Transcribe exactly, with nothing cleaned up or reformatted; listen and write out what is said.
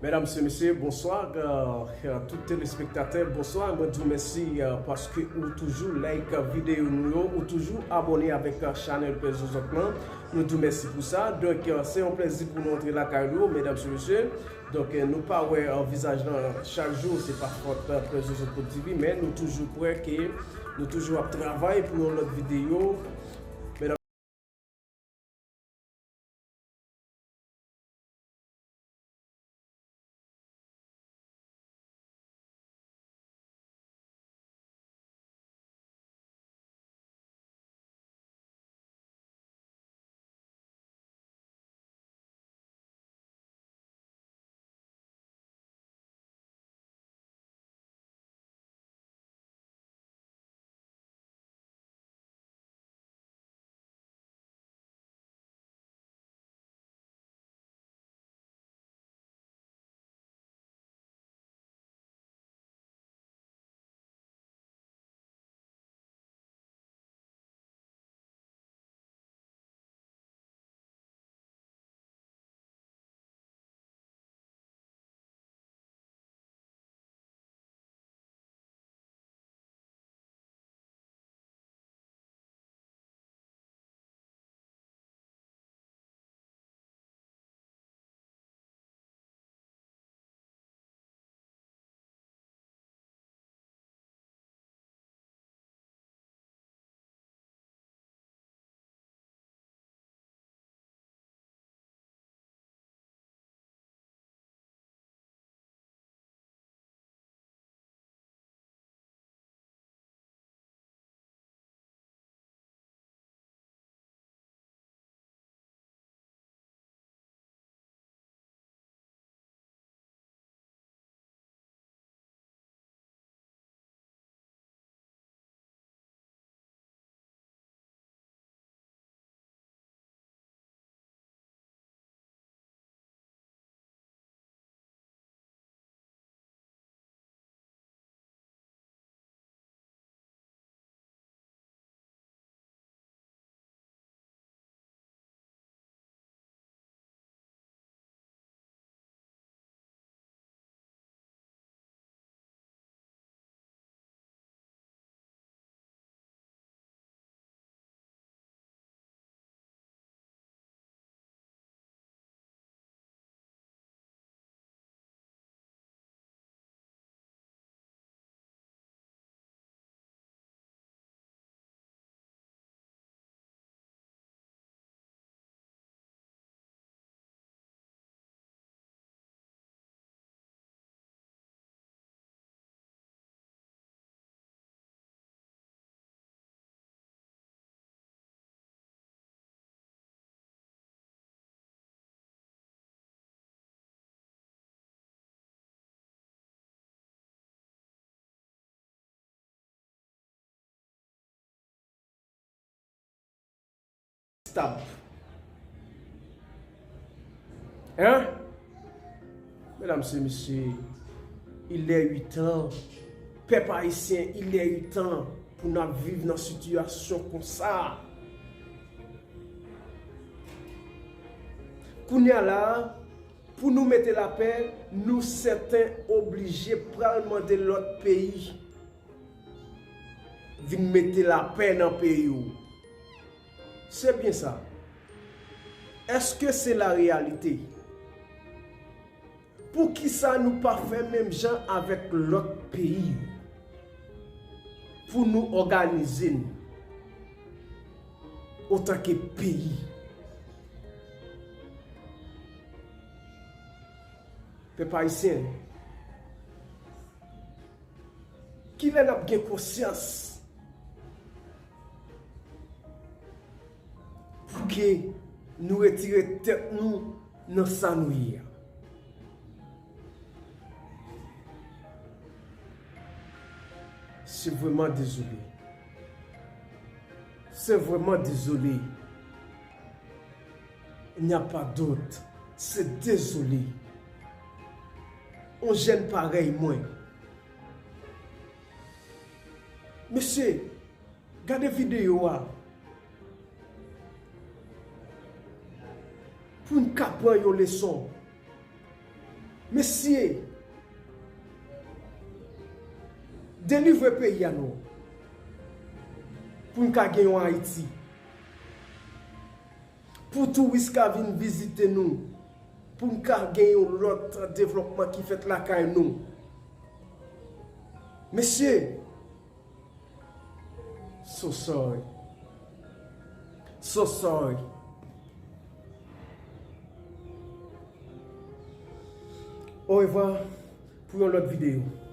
Medam e mesye, bonswa. Euh, euh, tout telespektatè, bonswa. Mwen di w mèsi, euh, paske ou toujou like, euh, videyo nou yo, ou toujou abòne avèk, euh, chanèl Pè Zozòt lan. Nou di w mèsi pou sa. Donk, euh, se yon plèzi pou nou antre lakay nou, medam e mesye. Donk, euh, nou pa wè, euh, vizaj lan chak jou, se pa fòt, euh, Pè Zozòt Prod T V, men nou toujou prè ke nou toujou ap travay pou yon lòt videyo. Medam Stab. Hein? Medam e mesye, il est huit ans. Pèp ayisyen, il est huit ans pou n ap viv nan sitiyasyon konsa. Kounye a la, pou nou mete lapè, nou sèten oblije pral mande lòt peyi vin mete lapè nan peyi w. Se byen sa. Èske se la reyalite? Poukisa nou pa fè menm jan avèk lòt peyi yo? Pou nou òganize nou antanke peyi. Pèp ayisyen, kilè n ap gen konsyans pou ke nou retire tèt nou nan sa nou ye a? Se vrèman dezole. Se vrèman dezole. Il n'y a pas d'autre. Se dezole. On jèn parèy mwen. Mesye, gade videyo a. Pou n ka pran yon leson. Mesye, delivre peyi a non. Pou n ka gen yon Ayiti. Pou touris ka vin vizite nou. Pou n ka gen yon lòt devlòpman ki fèt lakay nou. Mesye, so sorry. So sorry. Orevwa pou yon lòt videyo.